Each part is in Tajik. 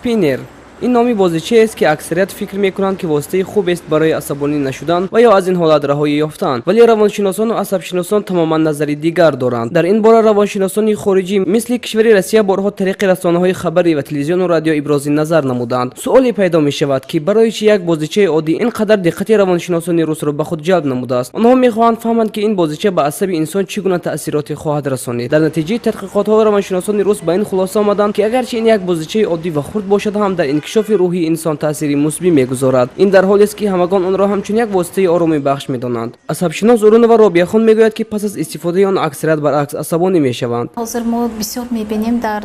Спиннер ин номи бозичаест, ки аксарият фикр мекунанд, ки воситаи хубест барои асабонӣ нашудан ва ё аз ин ҳолат раҳоӣ ёфтан, вале равоншиносону асабшиносон тамоман назари дигар доранд. Дар ин бора равоншиносони хориҷӣ, мисли кишвари Россия, борҳо тариқи расонаҳои хабарӣ ва телевизиону радио ибрози назар намуданд. Суоле пайдо мешавад, ки барои чи як бозичаи оддӣ ин қадар диққати равоншиносони русро ба худ ҷалб намудааст. Онҳо мехоҳанд фаҳманд, ки ин бозича ба асаби инсон чӣ гуна таъсироте хоҳад расонид. Дар натиҷаи тадқиқотҳо равоншиносони рус ба ин хулоса омаданд, ки агарчи ин як бозичаи оддӣ ва хурд бошад ҳам, дар инкишофи рӯҳии инсон таъсири мусбӣ мегузорад. Ин дар ҳолест, ки ҳамагон онро ҳамчун як воситаи оромибахш медонанд. Асабшинос Урунова Робияхон мегӯяд, ки пас аз истифодаи он аксарият баръакс асабонӣ мешаванд. Ҳозир мо бисёр мебинем, дар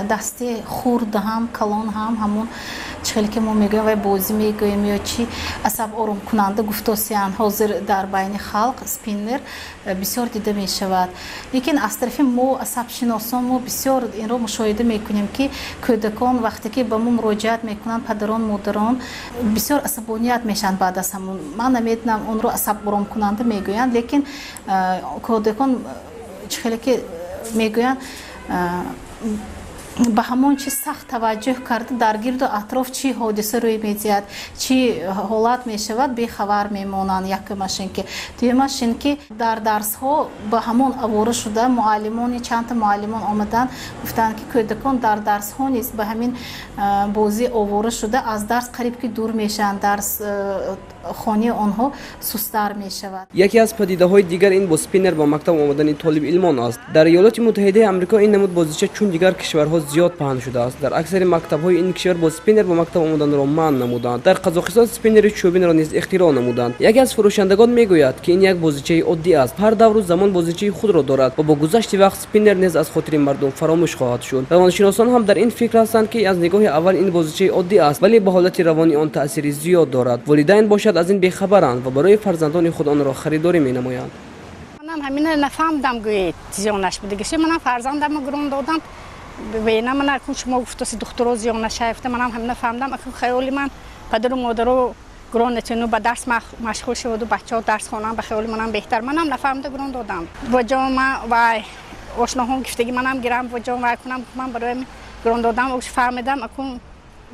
дасти хурд ҳам, калон ҳам ҳамон чӣ хеле ки мо мегӯем, вай бозӣ мегӯем ё чӣ, асаб оромкунанда гуфтосиянд. Ҳозир дар байни халқ спиннер бисёр дида мешавад, лекин аз тарафи мо, асабшиносон, мо бисёр инро мушоҳида мекунем, ки кӯдакон вақте ки ба мо муроҷиат мекунанд, падарон, модарон бисёр асабоният мешаванд баъд аз ҳамон. Ман намедонам, онро асаб оромкунанда мегӯянд, лекин кӯдакон, чӣ хеле ки мегӯянд, ба ҳамон чиз сахт таваҷҷӯҳ карда, дар гирду атроф чӣ ҳодиса рӯй медиҳад, чӣ ҳолат мешавад, бехабар мемонанд. Якумаш ин ки, дуюмаш ин ки дар дарсҳо ба ҳамон овора шуда, муаллимони, чандта муаллимон омаданд, гуфтанд, ки кӯдакон дар дарсҳо низ ба ҳамин бозӣ овора шуда, аз дарс қариб ки дур мешаванд, дарс хонии онҳо сусттар мешавад. Яке аз падидаҳои дигар ин бо спиннер ба мактаб омадани толибилмон аст. Дар Иёлоти Муттаҳидаи Амрико ин намуд бозича чун дигар кишварҳо зиёд паҳн шудааст. Дар аксари мактабҳои ин кишвар бо спиннер ба мактаб омаданро манъ намуданд. Дар Қазоқистон спиннери чӯбинро низ ихтироъ намуданд. Яке аз фурӯшандагон мегӯяд, ки ин як бозичаи оддӣ аст, ҳар давру замон бозичаи худро дорад ва бо гузашти вақт спиннер низ аз хотири мардум фаромӯш хоҳад шуд. Равоншиносон ҳам дар ин фикр ҳастанд, ки аз нигоҳи аввал ин бозичаи оддӣ аст, вале ба ҳолати равони он таъсири зиёд дорад. Волидайн бошад, аз ин бехабаранд ва барои фарзандони худ онро харидорӣ менамоянд. Манам ҳамина нафаҳмдам, гӯед, зиёнаш будагише. Манам фарзандама гурон додам. Вена мана акун шумо гуфтаси, духтуро зиён нашафта, манам ҳамина фаҳмдам. Акун хаёли ман, падару модаро гурон натуну ба дарс машғул шаваду бачаҳо дарс хонанд, ба хаёли манам беҳтар. Манам нафаҳмда гурон додам. Ваҷо ма вай ошноҳом гифтаги, манам гирам, ваҷо вай кунам, ман барои гурон додам, фаҳмидам, акун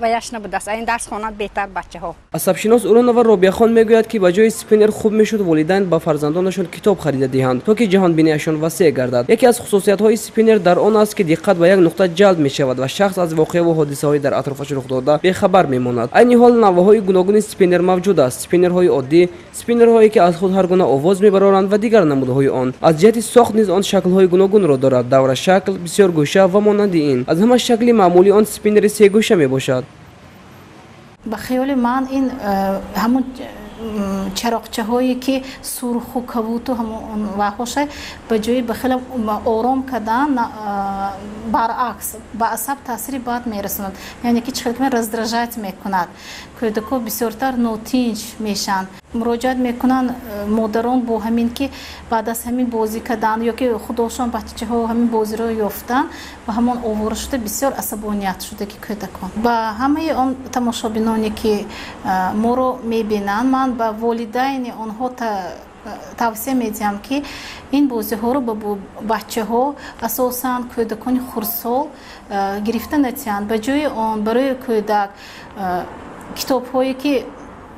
ваяш набудааст, ин дарс хонанд беҳтар бачаҳо. Асабшинос Урунова Робияхон мегӯяд, ки ба ҷои спиннер хуб мешуд волидайн ба фарзандонашон китоб харида диҳанд, то ки ҷаҳонбиниашон васеъ гардад. Яке аз хусусиятҳои спиннер дар он аст, ки диққат ба як нуқта ҷалб мешавад ва шахс аз воқеаву ҳодисаҳои дар атрофаш рух дода бехабар мемонад. Айни ҳол навъҳои гуногуни спиннер мавҷуд аст: спиннерҳои оддӣ, спиннерҳое, ки аз худ ҳар гуна овоз мебароранд ва дигар намудҳои он. Аз ҷиҳати сохт низ он шаклҳои гуногунро дорад: даврашакл, бисёргӯша ва монанди ин. Аз ҳама шакли маъмули он спиннери сегӯша мебошад. Ба хаёли ман, ин ҳамун чароғчаҳое, ки сурху кабуту ҳамон ваҳоша, ба ҷои ба хеле ором кардан, баръакс ба асаб таъсири бад мерасонад, яъне ки чӣ хел раздражать мекунад, кӯдако бисёртар нотинҷ мешаванд. Муроҷиат мекунанд модарон бо ҳамин, ки баъд аз ҳамин бозӣ кардан ё ки худошон бачаҳо ҳамин бозиро ёфтан, ба ҳамон овора шуда, бисёр асабоният шуда, ки кӯдакон. Ба ҳамаи он тамошобиноне, ки моро мебинанд, ман ба волидайни онҳо тавсия медиҳам, ки ин бозиҳоро ба бачаҳо, асосан кӯдакони хурдсол, гирифта натиҳанд. Ба ҷои он барои кӯдак китобҳое, ки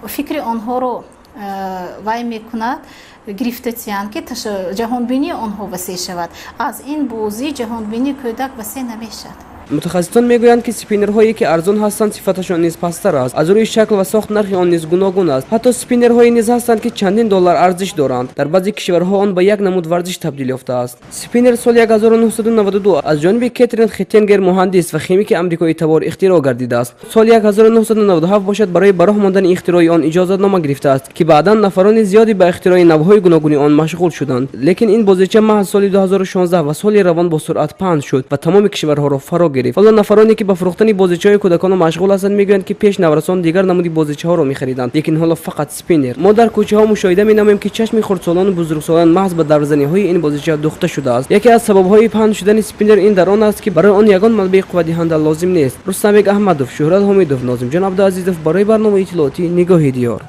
фикри онҳоро вай мекунад, гирифта тиҳанд, ки ҷаҳонбинии онҳо васеъ шавад. Аз ин бозӣ ҷаҳонбинии кӯдак васеъ намешавад. Мутахассисон мегӯянд, ки спиннерҳое, ки арзон ҳастанд, сифаташон низ пасттар аст. Аз рӯи шакл ва сохт нархи он низ гуногун аст. Ҳатто спиннерҳое низ ҳастанд, ки чандин доллар арзиш доранд. Дар баъзе кишварҳо он ба як намуд варзиш табдил ёфтааст. Спиннер соли 1992 аз ҷониби Кетрин Хеттингер, муҳандис ва химики амрикои табор, ихтироъ гардидааст. Соли 1997 бошад, барои ба роҳ мондани ихтирои он иҷозатнома гирифтааст, ки баъдан нафарони зиёде ба ихтирои навъҳои гуногуни он машғул шуданд. Лекин ин бозича маҳз соли 2016 ва соли равон бо суръат паҳн шуд ва тамоми кишварҳоро фаро гирифт. Ҳоло нафароне, ки ба фурӯхтани бозичаҳои кӯдаконо машғул ҳастанд, мегӯянд, ки пеш наврасон дигар намуди бозичаҳоро мехариданд, лекин ҳоло фақат спиннер. Мо дар кӯчаҳо мушоҳида менамоем, ки чашми хурдсолону бузургсолон маҳз ба даврзаниҳои ин бозича духта шудааст. Яке аз сабабҳои паҳн шудани спиннер ин дар он аст, ки барои он ягон манбаи қувватдиҳанда лозим нест. Рустамбек Аҳмадов, Шӯҳрат Ҳомидов, Нозимҷон Абдуазизов барои барномаи иттилоотӣ «Нигоҳи диёр».